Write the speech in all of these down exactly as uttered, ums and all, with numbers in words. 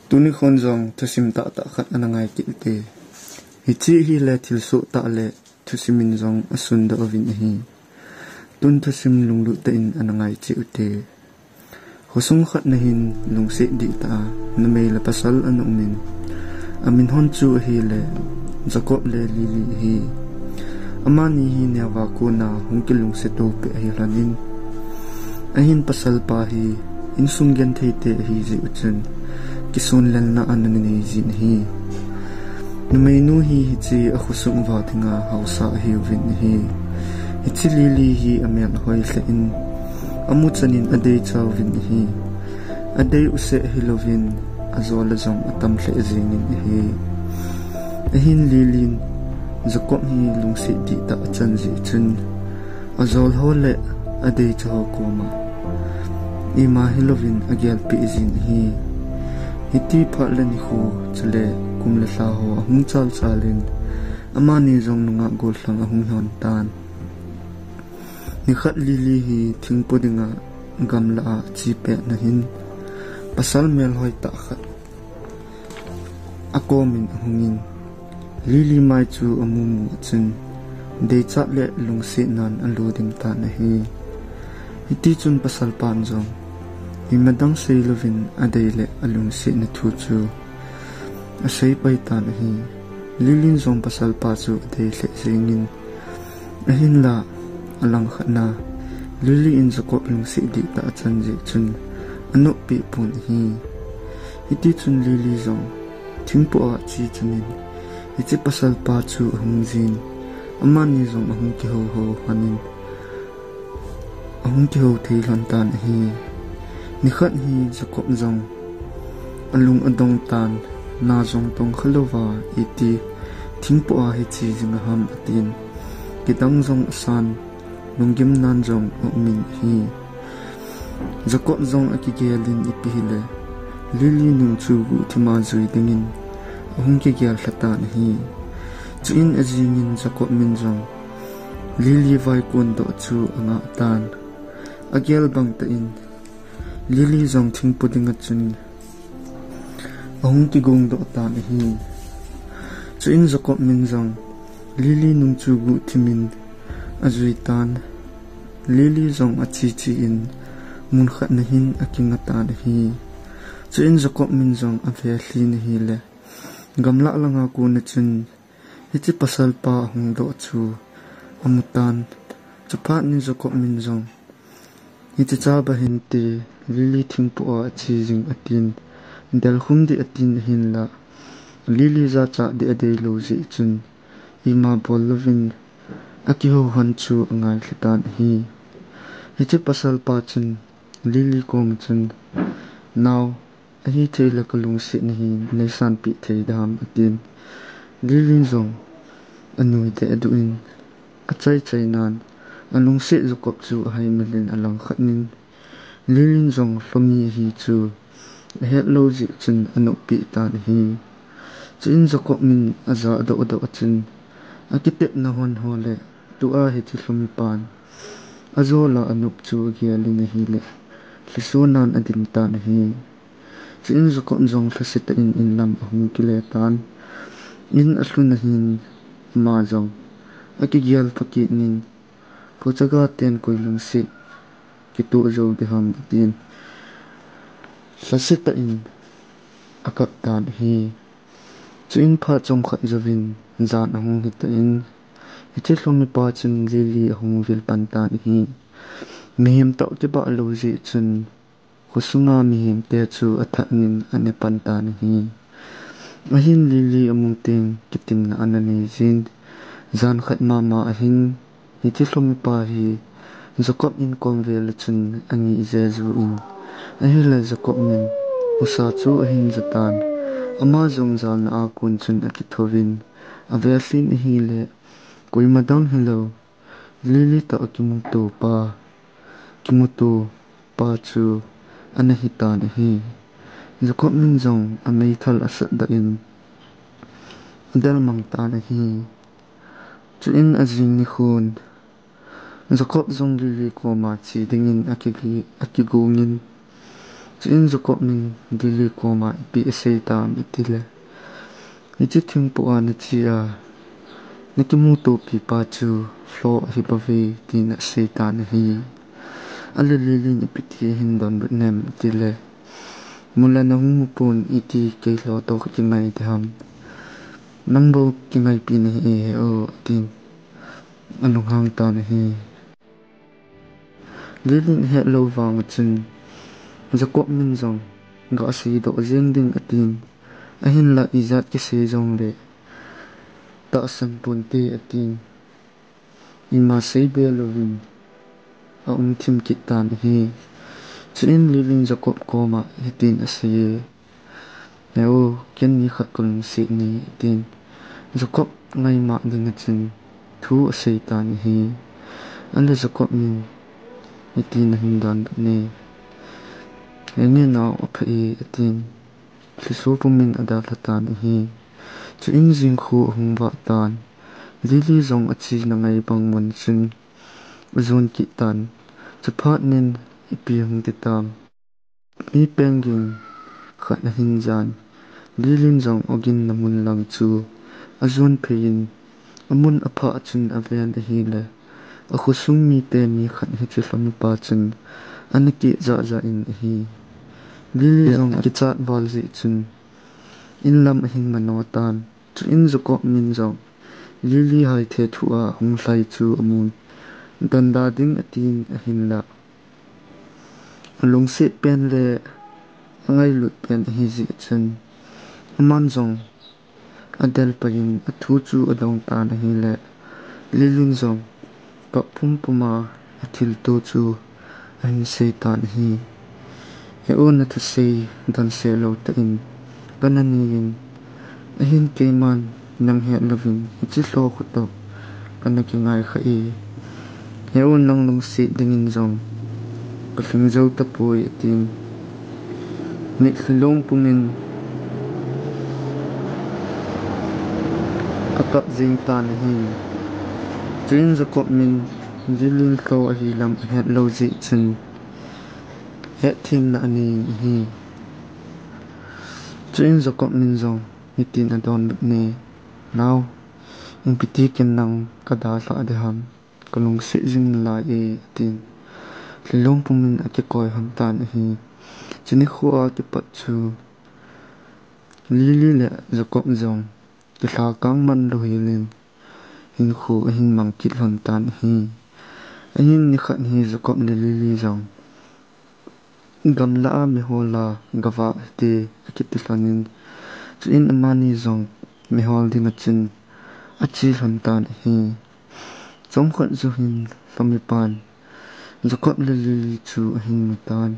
Tuni khon jong thusim tahtah khat ana ngai kit ute. Hiche hi le thilsoh tah le thusim in jong asundoh uvin ahi. Tun thusim lunglut tah in ana ngai cheh ute. Khosung khat na hin lungset dihtah a numei le pasal ana um in, amin hon chu ahile Jacob le Lily ahi. Amani hi neova kona hung kilungset to peh ahi lhonin, ahin pasal pa hi insung genthei te ahi jeh uchun kisonlelna ana nei jin ahi. Numeinu hi hiche akhosung uva dinga haosa ahiuvin ahi. Hiche Lily hi amel ahoi lheh in, amu chan in adei chauvin ahi. Adei u seh hilouvin, ajol a jong atam lheh jengin ahi. Ahin Lily in Jacob hi lungset dihtah achan jeh chun, ajol ho le adeicha ho koma ima hilouvin agelpeh jin ahi. Hiti phat le nikho chule kum le lha ho ahung chalchal in, amani jong nungah gollhang ahung lhon tan. Nikhat Lily hi thingpo dinga gamlah a ache pet na hin, pasal melhoi tah khat akomin ahungin, Lily mai chu amumu achun, deichat le lungsetnan alo ding tan ahi. Hitichun pasal pan jong ima dang seilouvin adei le alungsetna thu chu aseipai tan ahi. Lily in jong pasal pa chu adei lheh jengin, ahinla alangkhat na Lily in Jacob lungset dihtah achan jeh chun anop peh pon ahi. Hitichun Lily jong thingpo a ache chan in, hiche pasal pa chu ahung jin, amani jong ahung kihou hou lhonin, ahung kihou thei lhon tan ahi. Nikhat hi Jacob jong alung adong tan, na jong tong khalouva iti thingpo a hiche jing a ham atin, kidang jong asan, lunggimnan jong aumin ahi. Jacob jong akigelin ipi hile Lily nung chu guhthima jui dingin ahung kigel lha tan ahi. Chuin ajingin Jacob min jong Lily vaikon doh chu angah tan. Agel bang tah in Lily jong thingpo dinga chun ahung kigong doh tan ahi. Chuin Jacob min jong Lily nung chu guhthimin ajui tan. Lily jong ache che in mun khat na hin akinga tan ahi. Chuin Jacob min jong avelhin ahile, gamlah langa kona chun hiche pasal pa ahung doh chu amu tan. Chuphat in Jacob min jong, hiche cha ba hinte, Lily thingpo a ache jing atin, delkhum ding atin ahinla, Lily jachat ding adeilou jeh chun, ima bol louvin akihou hon chu angai lha tan ahi. Hiche pasal pa chun Lily koma chun, nao, ahithei le kalungset na hi neisanpeh thei dem atin, Lily in jong anui deh duh in, achaichai nan, alungset Jacob chu ahaimil in alangkhat in, Lily in jong lhomi ahi chu ahet lou jeh chun anop peh tan ahi. Chuin Jacob min aja adoh doh chun, akitepna hon ho le tua hiche lhomi pan ajol a anop chu agelin ahile, lhaso nan adin tan ahi. Chuin Jacob jong lhasetah in inlam ahung kile tan. In alhun ahin, ama jong akigel pha kit in, kho chaga ten koi lungset kitoh jou ding ham atin, lhasetah in akap tan ahi. Chuin phat chomkhat jouvin jan ahung hitah in, hiche lhomipa chun Lily ahung vil pan tan ahi. Mihem tah kibah lou jeh chun, khosunga mihemte chu athah in ane pan tan ahi. Ahin Lily amu teng kitinna ana nei jin, jan khat mama ahin, hiche lhomipa hi Jacob inkom vel a chun angeh jeju in, ahile Jacob min husa chu ahin jatan, ama jong jalna a kon chun akithouvin, avelhin ahile, koima dang hilou, Lily toh akimuto pa, kimuto pa chu ana hitan ahi. Jacob min jong ameithal asatdoh in, adelmang tan ahi. Chuin ajing nikhon, Jacob jong Lily koma che dingin akigi-, akigongin, Chuin Jacob in Lily koma ipi asei tam itile, hiche thingpoh a nache a nakimutopi pa chu lhoh ahi bouve, tin asei tan ahi. Ale Lily in ipi ti ahin donbut nem itile, mula nahung mupon iti kei lhoh toh kakingai ding ham. Nang bou kingaipi nahi e he o, tin alunghang tan ahi. Lily in ahetlou vang chun Jacob in jong gasei doh jeng ding atin, ahinlah ijat kisei jongle tahsan ponte atin, ima seibe louvin aum thim kit tan ahi. Chuin Lily in Jacob koma hitin aseiye, He o, ken nikhat kalungset e, tin Jacob ngaimah dinga chun thu asei tan ahi. Ale Jacob in hitin ahin donbut e, Henge nao, aphai, atin lhiso pumin adalha tan ahi. Chuin jingkhu ahung vah tan, Lily jong achena ngai bang mun chun ajon kit tan. Chuphat in ipi hung ti tam, mi peng ging khat ahin jan, Lily in jong aginna mun lang chu ajon phei in, amun aphah chun aven ahile, akhosung mite mi khat hiche lhomipa chun ana keh jahjah in ahi. Lily jong akichat val jeh chun inlam ahin mano tan. Chuin Jacob in jong Lily haithe thua ahung lhai chu amun, donda ding atin ahinlah alungset pen le angailut pen ahi jeh chun, aman jong adel pai in athu chu adong tan ahile, Lily in jong kap pumpum a athilto chu ahin sei tan ahi. He o, nathusei donseh lou tah in kana nei in, ahin keiman nang hetlouvin hiche lhoh khu toh kana kingai kha e. He o, nang lungset dingin jong kalhing jou tapoi, atin mitlhi long pumin akap jeng tan ahi. Chuin Jacob in Lily in lhoh ahi lam ahetlou jeh chun hetthemna anei in ahi. Chuin Jacob in jong hitin adonbut e, Nao, ipi ti ken nang kadalhah ding ham, kalungset jing nalai e, atin lhilong pumin akikoi lhon tan ahi. Chunikho a kipat chu Lily le Jacob jong kilhakang man lou helin hinkho ahin mang kit lhon tan ahi. Ahin nikhat hi Jacob le Lily jong gamlah a mihol a gavah hite akiti lhonin, chuin amani jong mihol dinga chun ache lhon tan ahi. Chomkhat jou hin lhomipan Jacob le Lily chu ahin mu tan.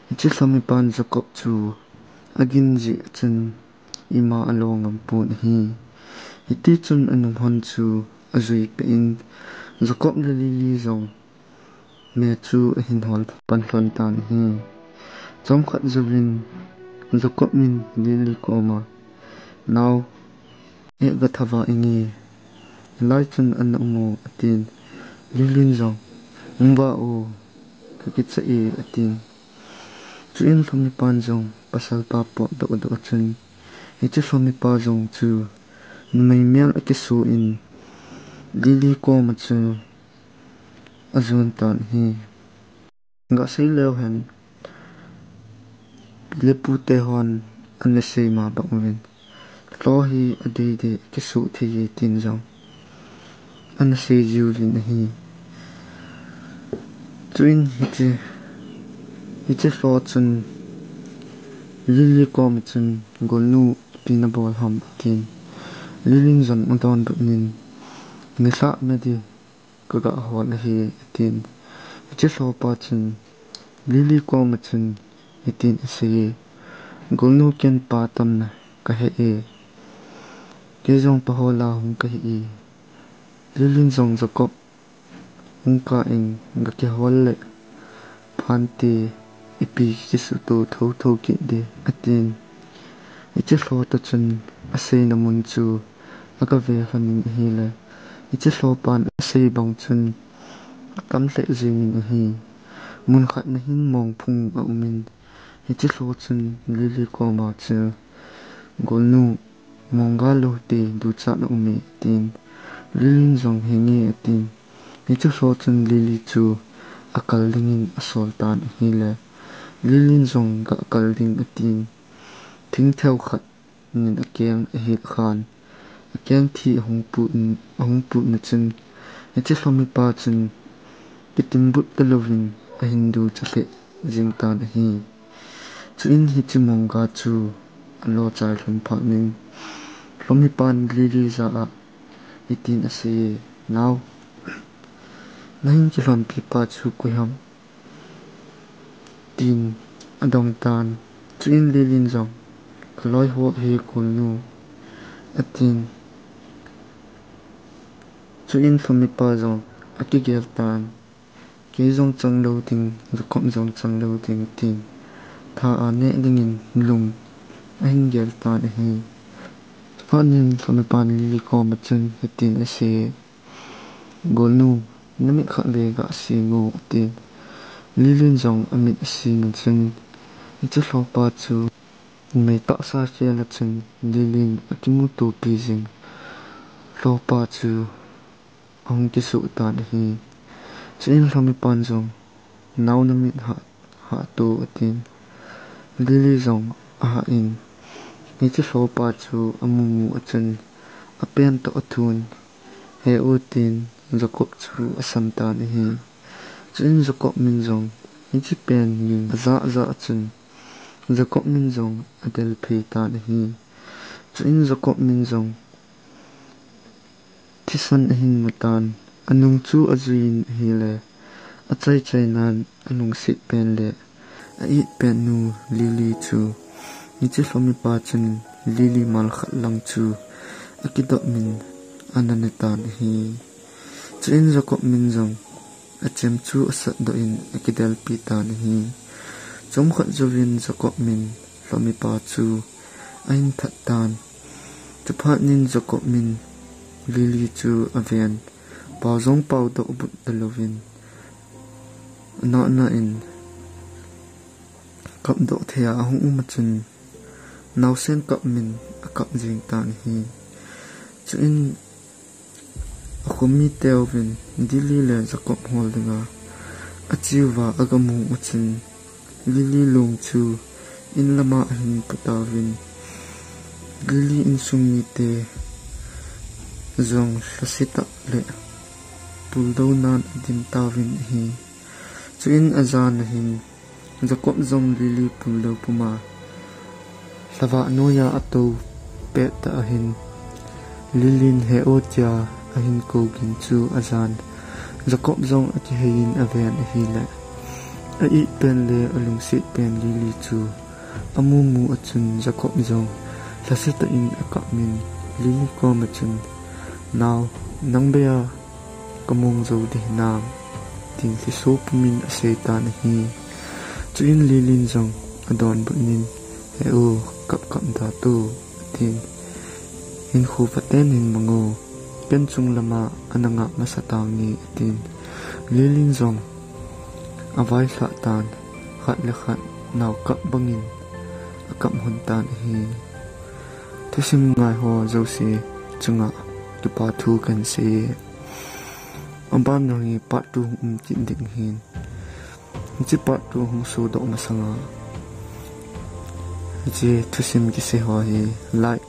Hiche lhomipan Jacob chu agin jeh chun ima alo ngam pon ahi. Hitichun anung lhon chu ajui peh in, Jacob le Lily jong me chu ahin hol pan lhon tan ahi. Chomkhat jouvin Jacob in Lily koma, Nao, eh, gatha va inge, hilai chun ana um o, atin. Lily in jong, Hung va o, kakicha e, atin. Chuin lhomipan jong pasalpa potdoh doh chun hiche lhomipa jong chu numei mel akisoh in Lily koma chu ajon tan ahi. Gasei leu hen, pi le pute hon ana sei ma bang uvin, lhoh hi adei dei akisoh thei e, tin jong ana sei jiuvin ahi. Chuin hiche, hiche lhoh chun Lily koma chun, Golnu, ipi nabol ham, atin. Lily in jong adonbut in, Nilhah medi kaga hol ahi, atin. Hiche lhoh pa chun Lily koma chun hitin aseiye, Golnu, ken pa tamna kahe e, kei jong pa hol a hung kahi e. Lily in jong Jacob hung kah in gakihol le phante, ipi kisuto thotho kit ding, atin. Hiche lhoh toh chun aseina mun chu agave lhonin ahile, hiche lhoh pan asei bang chun akam lheh jengin ahi. Mun khat na hin mongphung aumin, Hiche lhon chun Lily koma chun, "Golnu, mongga lou te duchat na um e," atin. Lilin jong, "Henge," atin. Hiche lhon chun Lily chu akal dingin asol tan ahile, Lilin jong, "Gakal ding," atin. Thingtheu khat nin akeng ahil khan, akeng thi ahung put, ahung put na chun, hiche lhomipa chun kitimbut talouvin ahin ducha lheh jing tan ahi. Chuin hiche mongga chu alo chai lhon phat in, lhomipan Lily jah a hitin asei e, "Nao, nahin kilhonpi pa chu koi ham?" tin adong tan. Chuin Lilin jong, "Kaloi ho ahi, Golnu," atin. Chuin lhomipa jong akigel tan. "Kei jong chang lou ding, Jacob jong chang lou ding," tin tha a neh dingin lung ahin gel tan ahi. Chuphat in lhomipan Lily koma chun hitin asei e, "Golnu, namit khat vei gaseng o," atin. Lilin jong amit aseng in chun, hiche lhopa chu numei tahsa khel a chun Lilin akimutopi jing lhopa chu ahung kisoh tan ahi. Chuin lhomipan jong, "Nao, namit hah, hah to," atin. Lily jong ahah in, hiche lhopa chu amu mu a chun apen toh athun, "He o," tin Jacob chu asan tan ahi. Chuin Jacob min jong hiche pen ging ajah jah a chun Jacob min jong adel phei tan ahi. Chuin Jacob min jong thisan ahin mu tan, anung chu ajui in ahile, achai chai nan alungset pen le a-it pen nu Lily chu, hiche lhomipa chun Lily mal khat lang chu akidop min ana ne tan ahi. Chuin Jacob min jong achem chu asatdoh in akidelpi tan ahi. Chomkhat jouvin Jacob min lhomipa chu ahin that tan. Chuphat in Jacob min Lily chu aven, pao jong paodoh but talouvin, anah nah in kapdoh thei a ahung um a chun, naosen kap min akap jing tan ahi. Chuin akhomi teuvin Lily le Jacob hol dinga ache uva agamu u chun, Lily long chu in lama ahin put tauvin, Lily insung mite jong lhasetah le puldo nan adim tauvin ahi. Chuin ajan ahin, Jacob jong Lily puldo puma lhavah noiya atou pet tah ahin, Lilin he o tia ahin kou gin chu ajan. Jacob jong akihei in aven ahile, a-it pen le alungset pen Lily chu amu mu a chun Jacob jong lhasetah in akap min Lily koma chun, "Nao, nang bei a kamong jou ding hinam?" tin lhiso pumin asei tan ahi. Chuin Lilin jong adonbut in, "He o, kap kap da to," atin. "Hinkho phaten hin mang o, ken chung lama ana ngah masa tange," atin. Lilin jong availhah tan, khat le khat nao kap bangin akap lhon tan ahi. Thusim ngai ho jouse chunga kipa thu kahin sei e. Aban jong hi part two hung um kit ding ahin. Hiche part two hung sodoh masanga hiche thusim kisei ho hi like,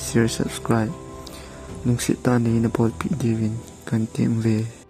share, subscribe, lungset tah in neibolpeh diuvin kahin tem uve.